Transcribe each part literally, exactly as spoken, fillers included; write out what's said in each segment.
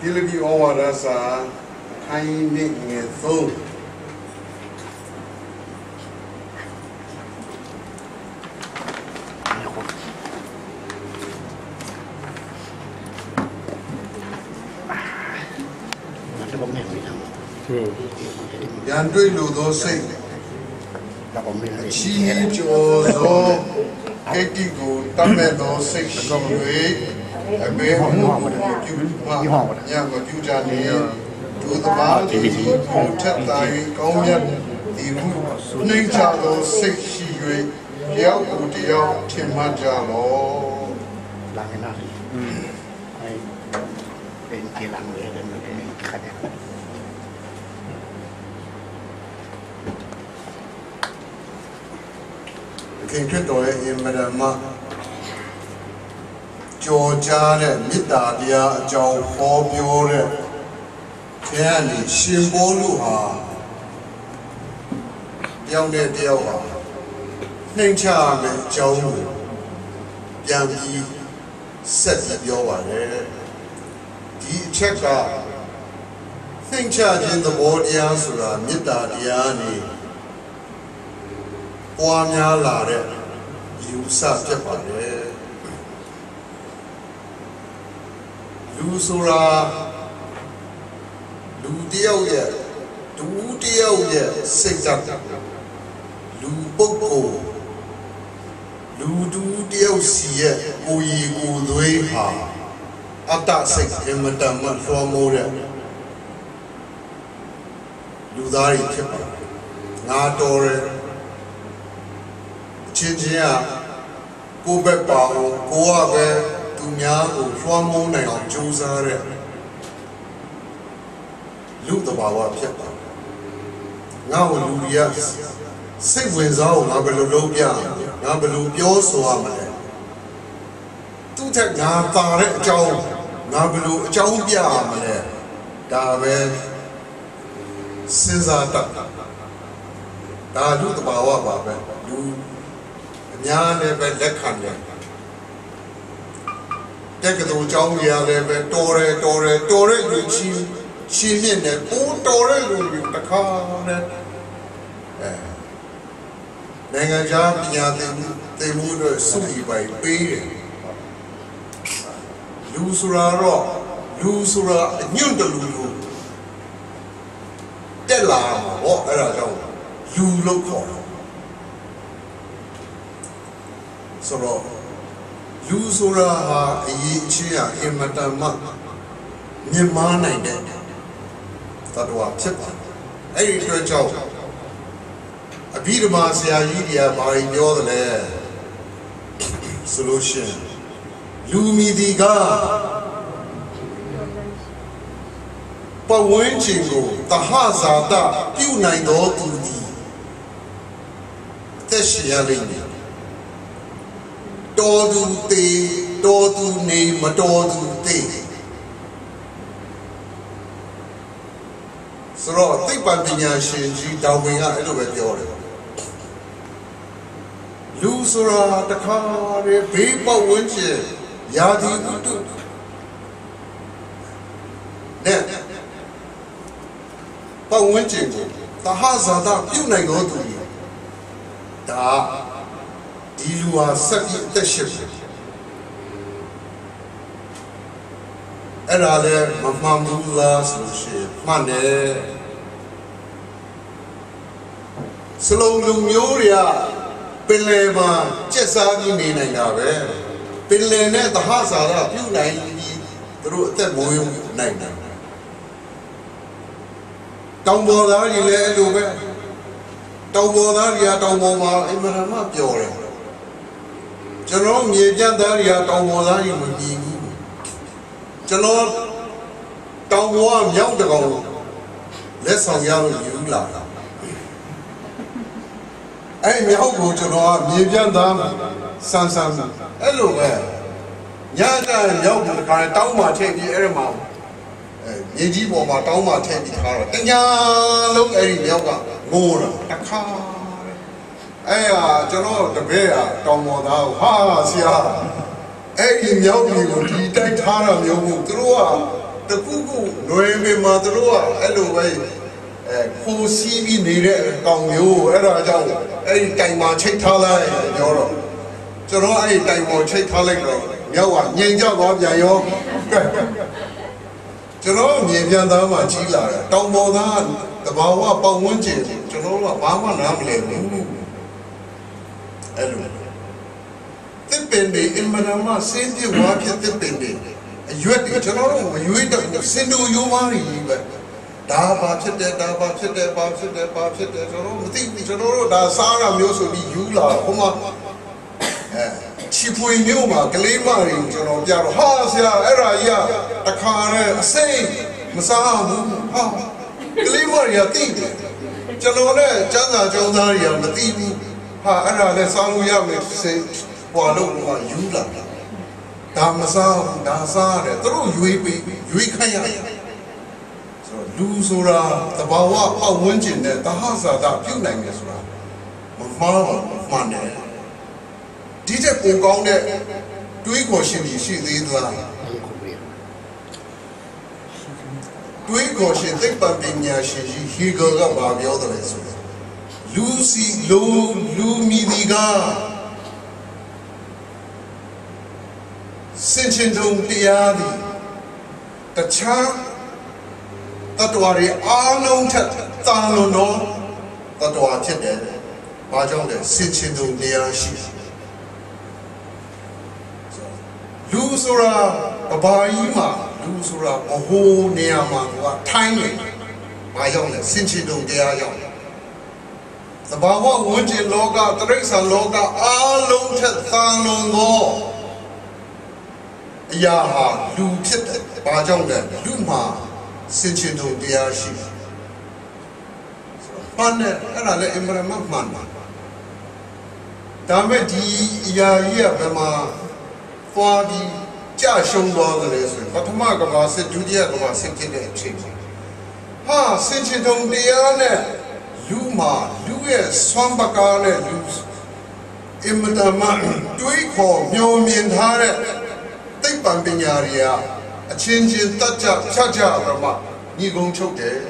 Philippi ဩဝါဒစာ အခန်းကြီး နှစ် ငယ် သုံး။ ရန်တွေ့လိုသောစိတ်၊ အချီးကျော်သောကတိကို တပ်မက်သောစိတ်ရှိ၍ အဘဲအမှုကိုမပြုမှ မျှမပြုကြနှင့်။ ထိုသမားသည် ကိုယ်ထက်သာ၍ ကောင်းမြတ်သည်ဟု နှိမ့်ချသောစိတ်ရှိ၍ တယောက်ကိုတယောက် ထင်မှတ်ကြလော့။ လာငယ်နားလီ။ အဲ၊ ဘယ်နကျေလာမလဲတဲ့၊ ဘယ်နခတ်တဲ့။ သခင်ခရစ်တော်ရဲ့ အင်မတန်မှ ကျော်ကြားတဲ့ မေတ္တာတရားအကြောင်း ဟောပြောတဲ့ထဲကနေ ရှင်ပေါလုဟာ တယောက်နဲ့တယောက်ဟာ နှိမ့်ချရမယ့်အကြောင်းကို ပြန်ပြီး ဆက်ပြီးပြောပါတယ်။ ဒီအချက်က နှိမ့်ချခြင်းသဘောတရားဆိုတာ မေတ္တာတရားနဲ့ ပွားများလာတဲ့ အယူအဆဖြစ်ပါတယ်။ လူဆိုတာ လူတစ်ယောက်ရဲ့၊ တစ်ဦးတစ်ယောက်ရဲ့စိတ်ဓာတ်၊ လူပုဂ္ဂိုလ်၊ လူတစ်ဦးတစ်ယောက်စီရဲ့ ကိုယ်ရည်ကိုယ်သွေးဟာ အတ္တစိတ် အင်မတန်မှ လွှမ်းမိုးတဲ့ လူသားတွေဖြစ်ပါတယ်။ ငါတော်တယ်၊ အချင်းချင်းက ကိုယ့်ဘက်ပါအောင် ကိုယ်ကပဲ သူများကို လွှမ်းမိုးနိုင်အောင် ကြိုးစားတဲ့ လူ့သဘာဝဖြစ်ပါတယ်။ ငါ့ကို လူတွေက စိတ်ဝင်စားအောင် ငါဘယ်လိုလုပ်ပြရမလဲ၊ ငါဘယ်လိုပြောဆိုရမလဲ၊ သူ့ထက်ငါသာတဲ့အကြောင်း ငါဘယ်လိုအကြောင်းပြရမလဲ၊ ဒါပဲ စဉ်းစားတတ်တာ။ ဒါလူ့သဘာဝပါပဲ။ လူအများလည်းပဲ လက်ခံတယ်။ တက္ကသိုလ်ကျောင်းတွေကလည်းပဲ တော်တယ်၊ တော်တယ်၊ တော်တဲ့လူချီး၊ ချီးမြှင့်တယ်။ ပိုတော်တဲ့လူတွေ တခါတည်း အဲ၊ နိုင်ငံခြားပညာသင်မှု၊ သင်မှုအတွက် ဆုတွေဘာတွေပေးတယ်။ လူဆိုတာတော့ လူဆိုတာ အညွန့်တလူလူ တက်လာရမှာပေါ့။ အဲဒါကြောင့် လူလို့ခေါ်တာ။ ဆိုတော့ လူဆိုတာဟာ အရည်အချင်းဟာ အင်မတန်မှ မြင့်မားနိုင်တဲ့ သတ္တဝါဖြစ်ပါတယ်။ အဲ့ဒီအတွက်ကြောင့် အဘိဓမ္မာဆရာကြီးတွေက ဘာတွေပြောသလဲဆိုလို့ရှိရင်၊ လူမည်သည်ကား ပတ်ဝန်းကျင်ကို သဟဇာတပြုနိုင်သောသူသည် အသက်ရှင်ရလိမ့်မည်။ တော်သူသေ၊ တော်သူနေ၊ မတော်သူသေ။ ဆိုတော့ သိပ္ပံပညာရှင်ကြီး ဒါဝိန်က အဲ့လိုပဲပြောတယ်။ လူဆိုတာ တခါတည်း ဘေးပတ်ဝန်းကျင် ရာသီဥတုနဲ့ ပတ်ဝန်းကျင်ကို သဟဇာတပြုနိုင်သောသူတွေ၊ ဒါ၊ ဒီလူဟာ ဆက်ပြီးအသက်ရှင်မယ်။ အဲ့ဒါလည်း မမှန်ဘူးလားဆိုလို့ရှိရင် မှန်တယ်။ စလူန်လူမျိုးတွေက ပင်လယ်မှာ ကျက်စားပြီးနေနိုင်တာပဲ။ ပင်လယ်နဲ့ သဟဇာတပြုနိုင်ပြီး သူတို့အသက်မွေးနိုင်တယ်။ တောင်ပေါ်သားတွေလည်း အဲ့လိုပဲ။ တောင်ပေါ်သားတွေက တောင်ပေါ်မှာ အင်မတန်မှပျော်တယ်။ ကျွန်တော်တို့ မြေပြန့်သားတွေက တောင်ပေါ်သားတွေ မမီဘူး။ ကျွန်တော် တောင်ပေါ်က မျောက်တစ်ကောင် လက်ဆောင်ရလို့ ယူလာတာ။ အဲ့မျောက်ကို ကျွန်တော်က မြေပြန့်သားဆန်ဆန် အဲ့လိုပဲ။ ညကျရင် မျောက်ကို တစ်ခါတည်း တောင်းပန်ထည့်ပြီး အဲ့ဒီမှာ အဲ၊ မြေကြီးပေါ်မှာ တောင်းပန်ထည့်ပြီး ထားတော့ တစ်ညလုံး အဲ့ဒီမျောက်က ငိုတာ တစ်ခါတည်း။ အဲ့ဟာ ကျွန်တော့်တပည့်က တောင်ပေါ်သားကို "ဟာ၊ ဆရာ၊ အဲ့ဒီမြောက်ပြည်ကိုဒီတိုက်ထားတာမျိုးကိုသူတို့ကတခုခုနွယ်ပင်မှာသူတို့ကအဲ့လိုပဲအဲခိုးစီးပြီးနေတဲ့ကောင်မျိုးအဲ့ဒါကြောင့်အဲ့ဒီတိုင်မှာချိတ်ထားလိုက်ပြောတော့ကျွန်တော်အဲ့ဒီတိုင်ပေါ်ချိတ်ထားလိုက်တော့မြောက်ကငြိမ်ကျသွားပြန်ရောကျွန်တော်မြေပြန်သားမှကြီးလာတယ်တောင်ပေါ်သားတဘာဝပတ်ဝန်းကျင်ကျွန်တော်တို့ကဘာမှနားမလည်ဘူးအဲ့လို သစ်ပင်တွေအင်မတန်မှစင်းပြစ်ဝါဖြစ်သစ်ပင်တွေအရွက်တွေကျွန်တော်တို့မရွေးတတ်ဘူးစင်တူရိုးမတွေကြီးပဲဒါဘာဖြစ်တယ်ဒါဘာဖြစ်တယ်ဘာဖြစ်တယ်ဘာဖြစ်တယ်ကျွန်တော်တို့မသိဘူးကျွန်တော်တို့ဒါစားရမျိုးဆိုပြီးယူလာဟိုမှာအဲချီပွေမျိုးမှာကလေးမတွေကိုကျွန်တော်ပြတော့ဟာဆရာအဲ့ဒါကြီးကတခါနဲ့အစိမ်းမစားဘူးဟာကလေးမတွေကသိတယ်ကျွန်တော်နဲ့ကျန်းစာကျောင်းသားတွေကမသိဘူးဟာအဲ့ဒါလည်းစားလို့ရမယ်စိတ် ဟွာလို့ဟိုကယူလာတယ်ဒါမစားဘူးဒါစားရတယ်သူတို့ရွေးပေးရွေးခိုင်းရတယ်ဆိုတော့လူဆိုတာသဘာဝပတ်ဝန်းကျင်နဲ့သဟဇာတပြုတ်နိုင်တယ်ဆိုတာမမှားပါဘူးမှန်တယ်ဒီထက်ပိုကောင်းတဲ့တွေးခေါ်ရှင်ကြီးရှိသေးသလားတွေးခေါ်ရှင်သိပ္ပံပညာရှင်ကြီးဟီဂယ်ကဘာပြောတယ်လဲဆိုတော့လူစီလူလူမီဒီက ဆင်ခြင်တုံတရားသည်တခြားသတ္တဝါတွေအားလုံးထက်သာလွန်သောသတ္တဝါဖြစ်တယ်။ဘာကြောင့်လဲဆင်ခြင်တုံတရားရှိတယ်။လူဆိုတာကဘာကြီးမှာလူဆိုတာဘဟုနေရာမှာကထိုင်းနေတယ်။ဘာကြောင့်လဲဆင်ခြင်တုံတရားကြောင့်။သဘာဝဝန်းကျင်လောကတရိစ္ဆာန်လောကအားလုံးထက်သာလွန်သောအရာဟာလူဖြစ်တယ်။ဘာကြောင့်လဲလူမှာစင်ချင်တုံတရားရှိတယ်။မှန်တယ်အဲ့ဒါလည်းအင်မတန်မှမှန်တယ်။ဒါပေမဲ့ဒီအရာကြီးကဘယ်မှာသွားပြီးကြရှုံးသွားသလဲဆိုရင်ပထမကမ္ဘာစစ်ဒုတိယကမ္ဘာစစ်ဖြစ်တဲ့အချိန်မှာဟာစင်ချင်တုံတရားနဲ့လူမှာလူရဲ့ဆွမ်းပကားနဲ့လူအင်မတန်မှတွေးခေါ်မျှော်မြင်ထားတဲ့သိပ္ပံပညာတွေကအချင်းချင်းတတ်ကြဖြတ်ကြအပမညီကုန်းချုပ်တယ်။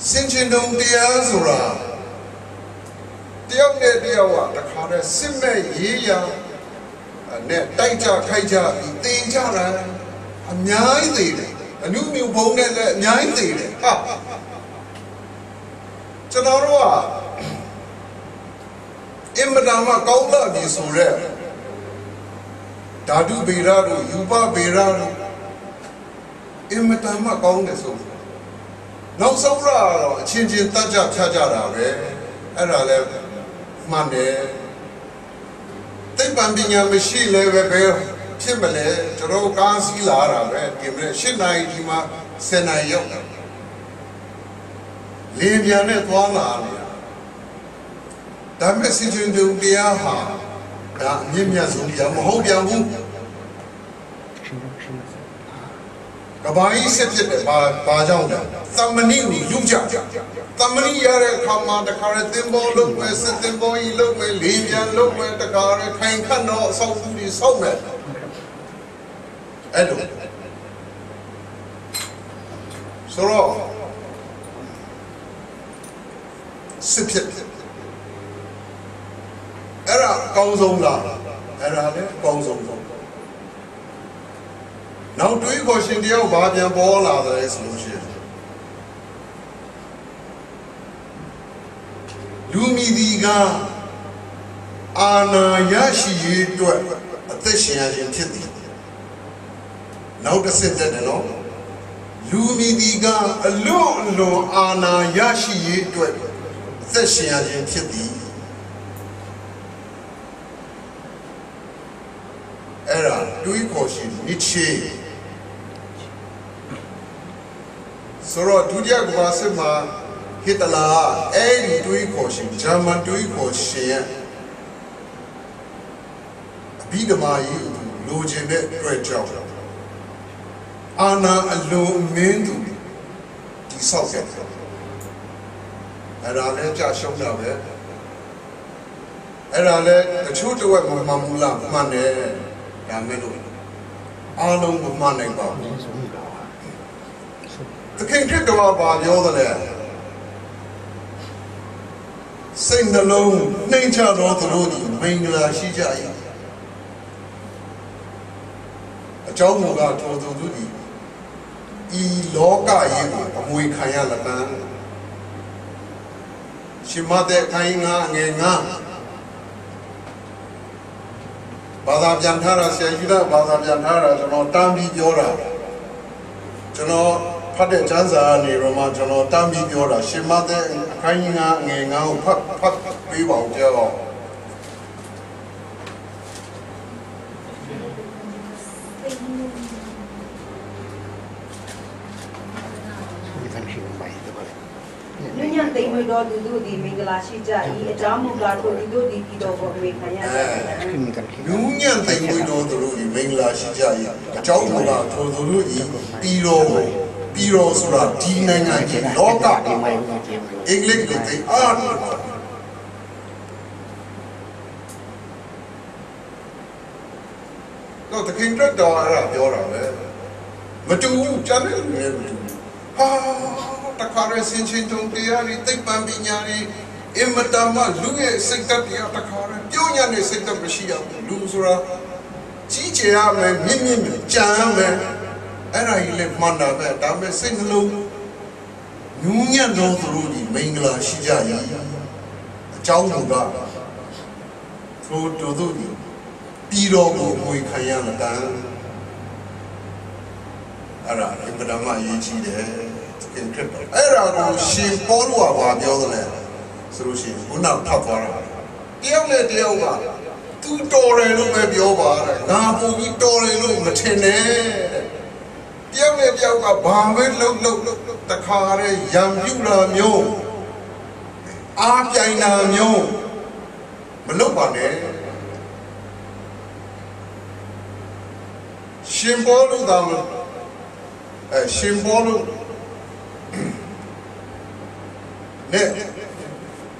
စင်ချင်တုံတရားဆိုတာတယောက်နဲ့တယောက်ကတခါတည်းစစ်မဲ့ရေးရာနဲ့တိုက်ကြခိုက်ကြပြီးသေကြတာအများကြီးသေတယ်။အနုမြူဘုံနဲ့လည်းအများကြီးသေတယ်။ဟာကျွန်တော်တို့ကအင်မတန်မှကောင်းလာပြီဆိုတော့ဓာတုဗေဒတို့ယူပဗေဒတို့အင်မတန်မှကောင်းတယ်ဆိုနောက်ဆုံးရတော့အချင်းချင်းတတ်ကြဖြတ်ကြတာပဲအဲ့ဒါလဲမှန်တယ်သိပ္ပံပညာမရှိလည်းပဲပဲဖြစ်မလဲကျွန်တော်ကားစီးလာတာပဲဒီမဲ့ရှစ်နာရီဒီမှာဆယ်နာရီရောက်တယ်လေပြန်နဲ့သွားလာနေတာဒါမဲ့စီချင်းတူတရားဟာဒါအမြင့်မြတ်ဆုံးတရားမဟုတ်ပြန်ဘူးကဘာကြီးစစ်ဖြစ်တယ်ဘာဘာကြောင့်လဲသမဏိကိုယူကြသမဏိရတဲ့အခါမှာတခါရဲသင်္ဘောလုံးပဲစစ်သင်္ဘောကြီးလုံးပဲလေပြန်လုံးပဲတခါရဲခိုင်ခန့်တော့အဆောက်အအုံတွေဆောက်မယ်အဲ့လိုဆိုတော့စစ်ဖြစ်တယ်အဲ့ဒါအကောင်းဆုံးလားအဲ့ဒါလည်းအကောင်းဆုံးပေါ့နောက်တွေးခေါ်ရှင်တယောက်ဘာပြန်ပေါ်လာတယ်ဆိုလို့ရှိရင်လူမီဒီကအာဏာရရှိရေးအတွက်အသက်ရှင်ရခြင်းဖြစ်သည်နောက်တစ်ဆင့်တက်တယ်နော်လူမီဒီကအလွန်အလွန်အာဏာရရှိရေးအတွက်အသက်ရှင်ရခြင်းဖြစ်သည်အဲ့ဒါတွေးခေါ်ရှင်နစ်ချေဆိုတော့ဒုတိယကမ္ဘာစစ်မှာဟစ်တလာအဲ့ဒီတွေးခေါ်ရှင်ဂျာမန်တွေးခေါ်ရှင်ရဲ့အဘိဓမ္မာရေးအလိုချင်တဲ့အတွက်ကြောင့်အာဏာအလိုအမင်းသူတည်ဆောက်ခဲ့တယ်အဲ့ဒါလည်းကြာရှုံးတာပဲအဲ့ဒါလည်းတချို့တဝက်မှမှန်မူလားမှန်တယ် ဒါမဲ့လို့ အားလုံးမမှန်နိုင်ပါဘူး။ သခင်ခရစ်တော်ကဘာပြောသလဲ။ စိတ်နှလုံးနှိမ့်ချသောသူတို့သည်မင်္ဂလာရှိကြ၏။ အကြောင်းမူကားထိုသူတို့သည် ဤလောကကြီးကိုအမွေခံရလတံ။ ရှင်မဿဲအခန်းကြီးငါးအငယ်ငါး ဘာသာပြန်ထားတာ ဆရာကြီးကဘာသာပြန်ထားတာ ကျွန်တော်တမ်းပြီးပြောတာ ကျွန်တော်ဖတ်တဲ့ကျမ်းစာကနေတော့မှ ကျွန်တော်တမ်းပြီးပြောတာ ရှင်မဿဲအခန်းကြီးငါးအငယ်ငါးကိုဖတ်ဖတ်ပေးပါဦး ပြောတော့။ နူးညံ့သိမ်မွေ့သောသူတို့သည်မင်္ဂလာရှိကြ၏။ အကြောင်းမူကားထိုသူတို့သည်ပြည်တော်ကိုအမွေခံရကြလတံ။ အဲ နူးညံ့သိမ်မွေ့သောသူတို့သည်မင်္ဂလာရှိကြ၏။ အကြောင်းမူကားထိုသူတို့သည်ပြည်တော်ကို၊ ပြည်တော်ဆိုတာဒီနိုင်ငံကြီး၊ လောက၊ အင်္ဂလိပ်လိုသိပ်အားလို့ခေါ်တယ်။ တော့သခင်ခရစ်တော်ကအဲ့ဒါပြောတာပဲ။ မတူဘူး။ ကျန်တဲ့လူတွေနဲ့မတူဘူး။ ဟာ၊ တခါတည်းဆင်ခြင်တုံ့ပြန်ရည်၊ သိပ္ပံပညာတွေ၊ အင်မတန်မှလူရဲ့စိတ်ဓာတ်တွေကတခါတည်း၊ ပျော်ညံ့တဲ့စိတ်ဓာတ်မရှိရဘူး။ လူဆိုတာကြီးကျယ်ရမယ်၊ မြင့်မြင့်ကြံရမယ်။ အဲ့ဒါကြီးလည်းမှန်တာပဲ။ ဒါပေမဲ့စိတ်နှလုံးနူးညံ့သောသူတို့သည်မင်္ဂလာရှိကြ၏။ အကြောင်းမူကား၊ ထိုထိုသို့သည်ပြည်တော်ကိုအမွေခံရလတံ။ အဲ့ဒါအင်မတန်မှအရေးကြီးတယ်။ သခင်ခရစ်တော်အဲ့ဒါကိုရှင်ပေါလုကဘာပြောသလဲဆိုလို့ရှိရင်ခုနဖတ်သွားတာတယောက်နဲ့တယောက်ကသူတော်တယ်လို့ပဲပြောပါတဲ့ငါပုံပြီးတော်တယ်လို့မထင်နဲ့တဲ့တယောက်နဲ့တယောက်ကဘာပဲလုပ်လုပ်တခါတည်းရံပြုတာမျိုးအားပြိုင်တာမျိုးမလုပ်ပါနဲ့ရှင်ပေါလုသာမလို့အဲရှင်ပေါလုနဲ့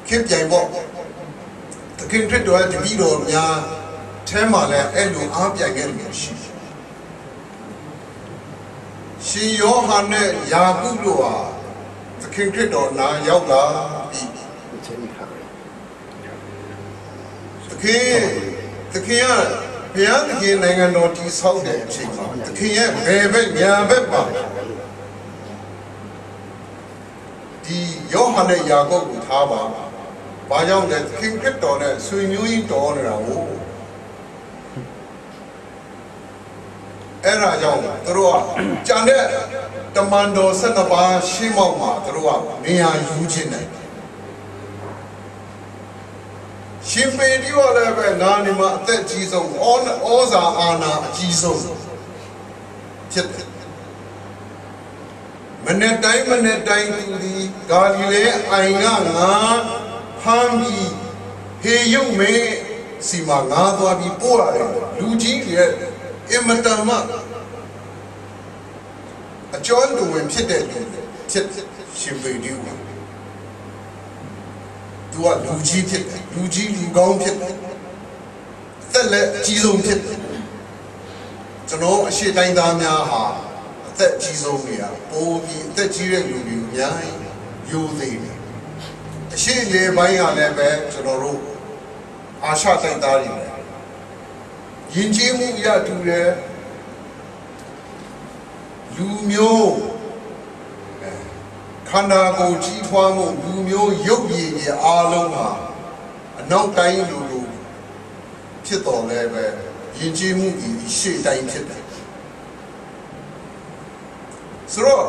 ခေပြိုင်ပေါ့သခင်ခရစ်တော်ရဲ့တပည့်တော်များထဲမှာလည်းအဲ့လိုအားပြိုင်ခဲ့လို့ရှိတယ်ရှင်ယောဟန်နဲ့ယာကုပ်တို့ဟာသခင်ခရစ်တော်နားရောက်လာပြီးသခင်သခင်ကဘုရားသခင်နိုင်ငံတော်တည်ဆောက်တဲ့အချိန်မှာသခင်ရဲ့ဘယ်ဘက်ညာဘက်မှာဒီယောဟန်နဲ့ယာကုပ်ကိုထားပါဘာကြောင့်လဲသခင်ခရစ်တော်နဲ့ဆွေမျိုးကြီးတော်နေတာကိုအဲ့ဒါကြောင့်သူတို့ကကျန်တဲ့တမန်တော်ဆယ့်နှစ်ပါးရှေ့မှောက်မှာသူတို့ကနေရာယူခြင်းနဲ့ရှင်ပေတရုကလည်းပဲငါနေမှာအသက်ကြီးဆုံးဩဩဇာအာဏာအကြီးဆုံးဖြစ်တယ်မနက်တိုင်းမနက်တိုင်းသူသည်ဂါလိလဲအိုင်ကငါဖမ်းပြီးဟေယုမင်းစီမှာငါသွားပြီးပို့ရတယ်လူကြီးတွေအင်မတန်မှအကျော်တူဝင်ဖြစ်တဲ့လူဖြစ်ရှင်ပေဒူးသူကလူကြီးဖြစ်တယ်လူကြီးလူကောင်းဖြစ်တယ် အသက်လည်းအကြီးဆုံးဖြစ်တယ်။ကျွန်တော်အရှေ့တိုင်းသားများဟာအသက်အကြီးဆုံးတွေကပိုပြီးအသက်ကြီးတဲ့လူတွေအများကြီးယိုသေးတယ်။အရှေ့အလယ်ပိုင်းကလည်းပဲကျွန်တော်တို့အာရှတိုင်းသားတွေပဲယဉ်ကျေးမှုအရတူတယ်လူမျိုးခန္ဓာကိုယ်ကြီးထွားမှုလူမျိုးရုပ်ရည်တွေအားလုံးဟာအနောက်တိုင်းလူလူဖြစ်တော်လဲပဲယဉ်ကျေးမှုဒီရှေ့တိုင်းဖြစ်တယ်ဆိုတော့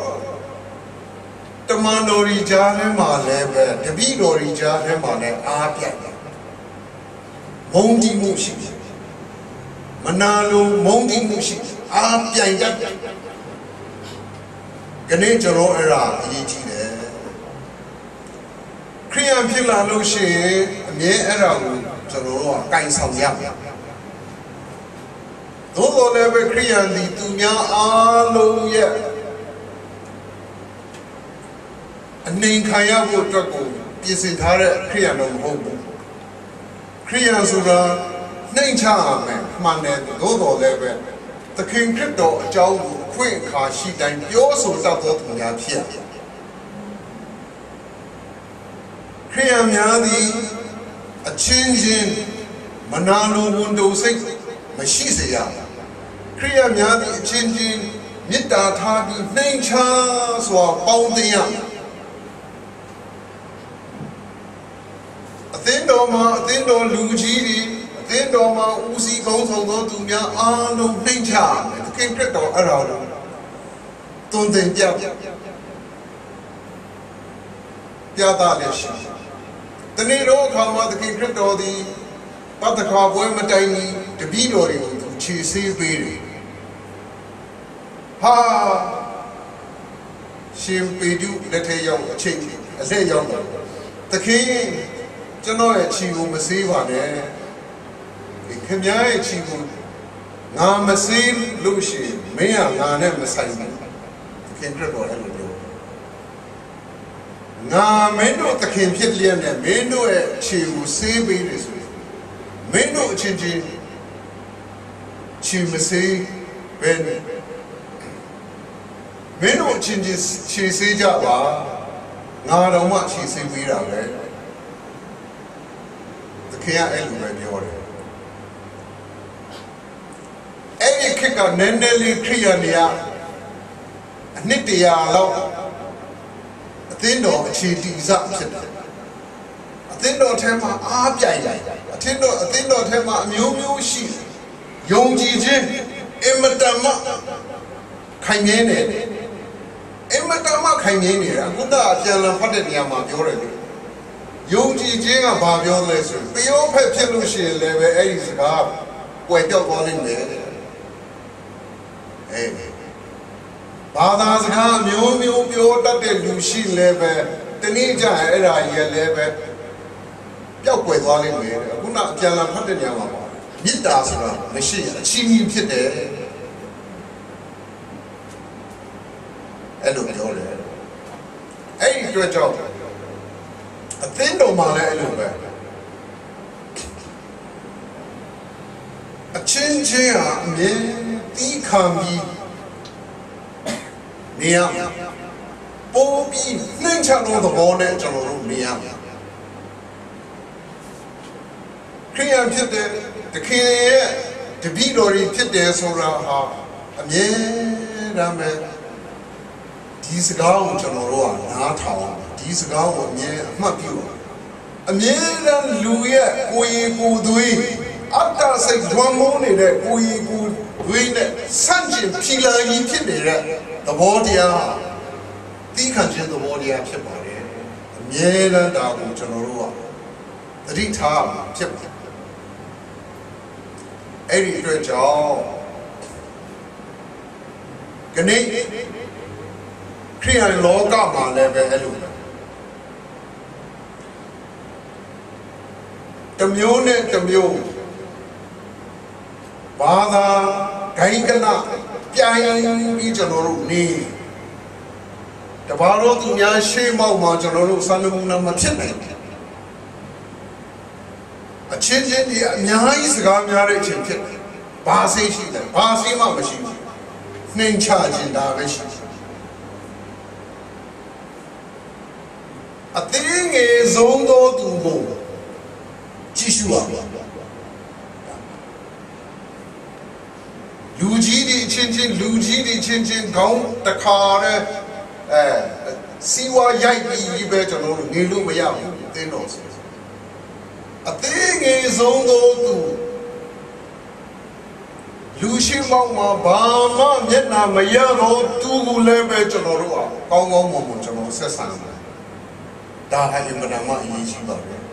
တမန်တော်ကြီးကြားထဲမှာလည်းပဲတပည့်တော်ကြီးကြားထဲမှာလည်းအားပြတ်တယ်မုန်းတီးမှုရှိတယ်မနာလိုမုန်းတီးမှုရှိတယ်အားပြိုင်တတ်တယ်ကနေ့ကျွန်တော်အဲ့ဒါအရေးကြီးတယ်ခရိယံဖြစ်လာလို့ရှိရင်အမြဲအဲ့ဒါကိုကျွန်တော်တို့ကကင်ဆောင်ရမယ်သို့တော်လည်းပဲခရိယံဒီသူများအားလုံးရဲ့အနှိမ်ခံရဖို့အတွက်ကိုပြင်ဆင်ထားတဲ့ခရိယံတော့မဟုတ်ဘူးခရိယံဆိုတာ နှိမ့်ချရမယ် မှန်တယ်။ သို့သော်လည်းပဲ သခင်ခရစ်တော်အကြောင်းကို အခွင့်အခါရှိတိုင်း ပြောဆိုတတ်သောသူများ ဖြစ်ရမယ်။ ခရစ်ယာန်များသည် အချင်းချင်း မနာလိုဝန်တုပ်စိတ် မရှိစေရ။ ခရစ်ယာန်များသည် အချင်းချင်း မေတ္တာထားပြီး နှိမ့်ချစွာ ပေါင်းသင်းရမည်။ အသင်းတော်မှာ အသင်းတော်လူကြီးတွေ၊ အသင်းတော်မှာ ဦးစီးခေါင်းဆောင်သောသူများ အားလုံး နှိမ့်ချရမယ်။ သခင်ခရစ်တော် အဲ့ဒါကို သွန်သင်ပြ ပြသလျက်ရှိတယ်။ တနေ့သောအခါမှာ သခင်ခရစ်တော်သည် ပသခါပွဲမတိုင်မီ တပည့်တော်တွေကို သူခြေဆေးပေးတယ်။ ဟာ၊ ရှင်ပေတရုလက်ထဲရောက်အချိန်၊ အလှည့်ရောက်လာတယ်။ "သခင်၊ ကျွန်တော်ရဲ့ခြေကို မဆေးပါနဲ့။ ခင်ဗျားရဲ့ခြေကို ငါမဆေးလို့ရှိရင် မင်းကငါနဲ့မဆိုင်ဘူး။ သခင်ခရစ်တော်အဲ့လိုပြော။ ငါမင်းတို့သခင်ဖြစ်လျက်နဲ့ မင်းတို့ရဲ့ခြေကိုဆေးပေးတယ်ဆိုရင် မင်းတို့အချင်းချင်း ခြေမဆေးဘဲနဲ့ မင်းတို့အချင်းချင်း ခြေဆေးကြပါ။ ငါတောင်မှ ခြေဆေးပေးတာပဲ။ သခင်က အဲ့လိုပဲပြောတယ်။ အဲ့ဒီခေတ်က နည်းနည်းလေး ခရိယန်တွေက အနှစ်တရာလောက် အသင်းတော် အခြေတည်စဖြစ်တယ်။ အသင်းတော်ထဲမှာ အားပြိုင်တယ်။ အသင်းတော်၊ အသင်းတော်ထဲမှာ အမျိုးမျိုးရှိတယ်။ ယုံကြည်ခြင်း အင်မတန်မှ ခိုင်မြဲနေတယ်။ အင်မတန်မှ ခိုင်မြဲနေတယ်။ အခုန အပြန်အလှန်ဖတ်တဲ့နေရာမှာ ပြောတယ်လေ။ ယုံကြည်ခြင်းက ဘာပြောလဲဆိုရင် ပယောဖက်ဖြစ်လို့ရှိရင်လည်းပဲ အဲ့ဒီစကား ကွယ်ပျောက်သွားလိမ့်မယ်။ အဲ၊ ဘာသာစကား အမျိုးမျိုးပြောတတ်တဲ့လူရှိရင်လည်းပဲ တနေ့ကျရင် အဲ့ဒါကြီးကလည်းပဲ ပျောက်ကွယ်သွားလိမ့်မယ်တဲ့။ အခုန အပြန်အလှန်ဖတ်တဲ့နေရာမှာပါ မေတ္တာဆိုတာ မရှိရင် အချည်းနှီးဖြစ်တယ်။ အဲ့လိုပြောတယ်။ အဲ့ဒီအတွက်ကြောင့် အသင်းတော်မှာလည်း အဲ့လိုပဲ၊ အချင်းချင်းဟာ အမြဲသည်းခံပြီး နေရမယ်။ ပိုပြီး နှိမ့်ချသောသဘောနဲ့ ကျွန်တော်တို့ နေရမယ်။ ခရိယန်ဖြစ်တယ်၊ သခင်ရဲ့တပည့်တော်တွေ ဖြစ်တယ်ဆိုတာဟာ အမြဲတမ်းပဲ ဒီစကားကို ကျွန်တော်တို့က နားထောင်ရမယ်။ ဒီစကားကို အမြဲအမှတ်ပြုရမယ်။ အမြဲတမ်း လူရဲ့ကိုယ်ရည်ကိုယ်သွေး၊ အတ္တစိတ်လွှမ်းမိုးနေတဲ့ ကိုယ်ရည်ကိုယ်သွေးနဲ့ ဆန့်ကျင်ဖီလာကြီး ဖြစ်နေတဲ့ သဘောတရားဟာ သည်းခံခြင်းသဘောတရား ဖြစ်ပါတယ်။ အမြဲတမ်း ဒါကို ကျွန်တော်တို့က သတိထားရမှာ ဖြစ်ပါတယ်။ အဲ့ဒီအတွက်ကြောင့် ကနေ့ ခရိယန်လောကမှာလည်းပဲ အဲ့လိုပဲ၊ တစ်မျိုးနဲ့တစ်မျိုး ဘာသာဂိုဏ်းဂဏပြိုင်ပြီး ကျွန်တော်တို့နေ၊ တပါတော့သူများရှေ့မှောက်မှာ ကျွန်တော်တို့ စံနမူနာ မဖြစ်နိုင်ဘူး။ အချင်းချင်းတွေ အများကြီး စကားများတဲ့အချိန်ဖြစ်တယ်။ ဘာဆေးရှိလဲ၊ ဘာဆေးမှမရှိဘူး။ နှိမ်ချခြင်း ဒါပဲရှိတယ်။ အသေးငယ်ဆုံးသောသူကို ကြည့်ရှုရမယ်။ လူကြီးတွေချင်းချင်း၊ လူကြီးတွေချင်းချင်း ခေါင်းတခါတည်း အဲ၊ စီးဝါးရိုက်ပြီးပဲ ကျွန်တော်တို့ နေလို့မရဘူး။ သင်းတော်ဆို အသေးငယ်ဆုံးသောသူ၊ လူရှေ့မှောက်မှာ ဘာမှမျက်နှာမရသောသူကိုလည်းပဲ ကျွန်တော်တို့ဟာ ကောင်းကောင်းမွန်မွန် ကျွန်တော်တို့ ဆက်ဆံရမယ်။ ဒါဟာ အင်မတန်မှ အရေးကြီးပါတယ်။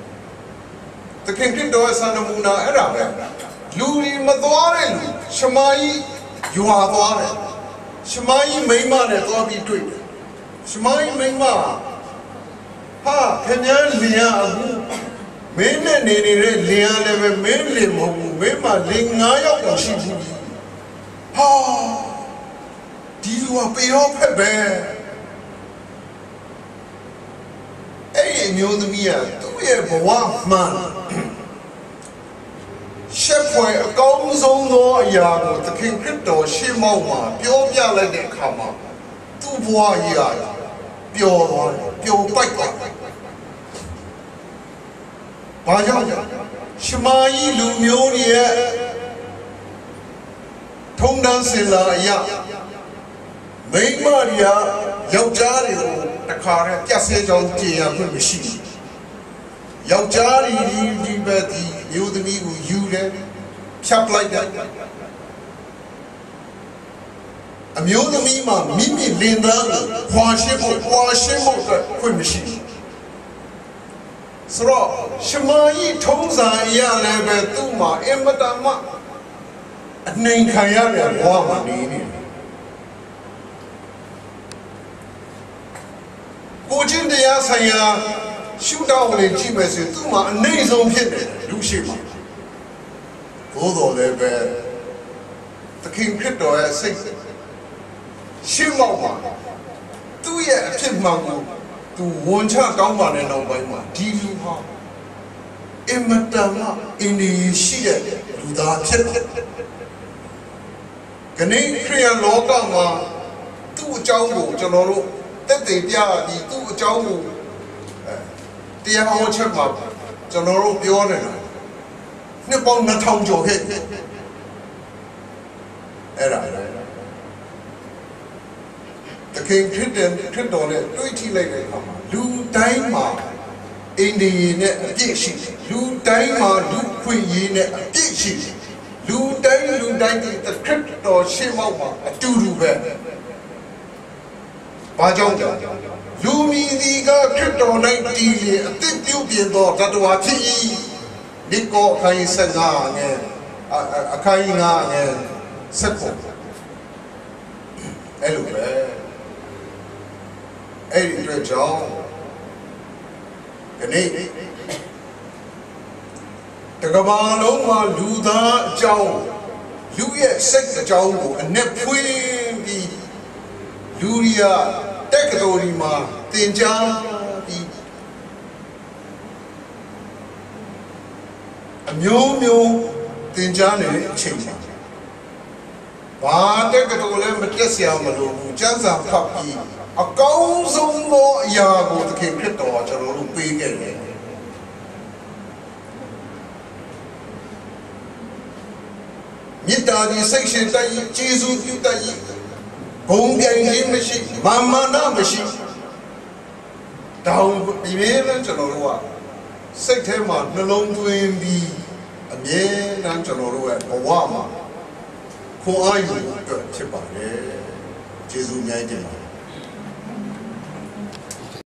သခင်ခရစ်တော်ရဲ့ စံနမူနာ အဲ့ဒါပဲ။ လူတွေမသွားတဲ့လူ၊ ရှမာရိယွာသွားတယ်။ ရှမာရိမိန်းမနဲ့ သွားပြီးတွေ့တယ်။ ရှမာရိမိန်းမက "ဟာ၊ ခင်ဗျားလင်က အခု မင်းနဲ့နေနေတဲ့လင်ကလည်းပဲ မင်းလင်မဟုတ်ဘူး။ မင်းမှာ လင်ငါးယောက်တောင် ရှိဘူးပြီ။ ဟာ၊ ဒီလူက ပယောဖက်ပဲ။" အဲ့ဒီအမျိုးသမီးက သူ့ရဲ့ဘဝမှန်၊ ရှက် Hoi, akau mazawng law aya gaw, Thahkyen Hkristu shim mau ma pyaw pya lai de hka ma, tu bawa ya pyaw, pyaw pai wa. Ba yang, shama yi lu myo ni e, htawng dan sin la aya, maima ri a, yau ja ri u, tahka re, pya se jawng je ya hkun mashi. Yau ja ri ri ri ba di, myu dami u yu re, shap lai da. Amyu dami ma, mi mi lin da, hwa shi mu, hwa shi mu, hkun mashi. Sara, shama yi htawng za ya le be tu ma, e mata ma, aning hkan ya le wa ma ni ni. Ko jin de ya san ya, shu da u le ji mai se tu ma, aning zong hpyin de, lu shi ma. Ko do le be, Thahkyen Hkristu e sai, shim mau ma, tu ye a hpyin ma ngu, tu won cha kau ma ne nau bai ma, di lu ha, e mata ma, e ni shi ye, lu da hpyin ma. Kane Hkriyan law ka ma, tu a jau mu, chanaw ru, tet de pya di, tu a jau mu, eh, tia hau chat ma, chanaw ru pyaw ne na, ni pawng na htawng jaw he. Era, era, era. Thahkyen Hkristu, Hkristu ne tui hti lai ai hkam ma, lu tai ma, Indi ne a pyi shi, lu tai ma, lu hkwi yi ne a pyi shi, lu tai, lu tai ti tahkrit taw she mau ma, a tu ru be. Ba jawng, lu mi ni ga Hkristu nai ti le a tit pyu pyin taw dat wa hti i, Nik kaw ahkai set nga nge, a, a, ahkai nga nge, set hku. E lu be. E ri twe jawng, kane, takaba long ma lu da jau, lu ye set da jau mu, a nep hpwi bi, lu ri a, tek kataw ri ma, tin ja bi, amyu myu tin ja ne ching ma. Ba tek kataw le matet sya malu mu, chyan sa hkap pyi, akau zung gaw ya gaw Thahkyen Hkrit taw a chalaw lu pe kei re. Myit ta di section tai, chyeju pyu tai, gong pyai hkring mashi, man mana mashi. Dau pyi me nan chalaw lu a, sek hte ma nalawng twen pyi, amye nan chalaw lu ai kawa ma, hkaw a yu u dat hte ba re. Chyeju nyai de ma.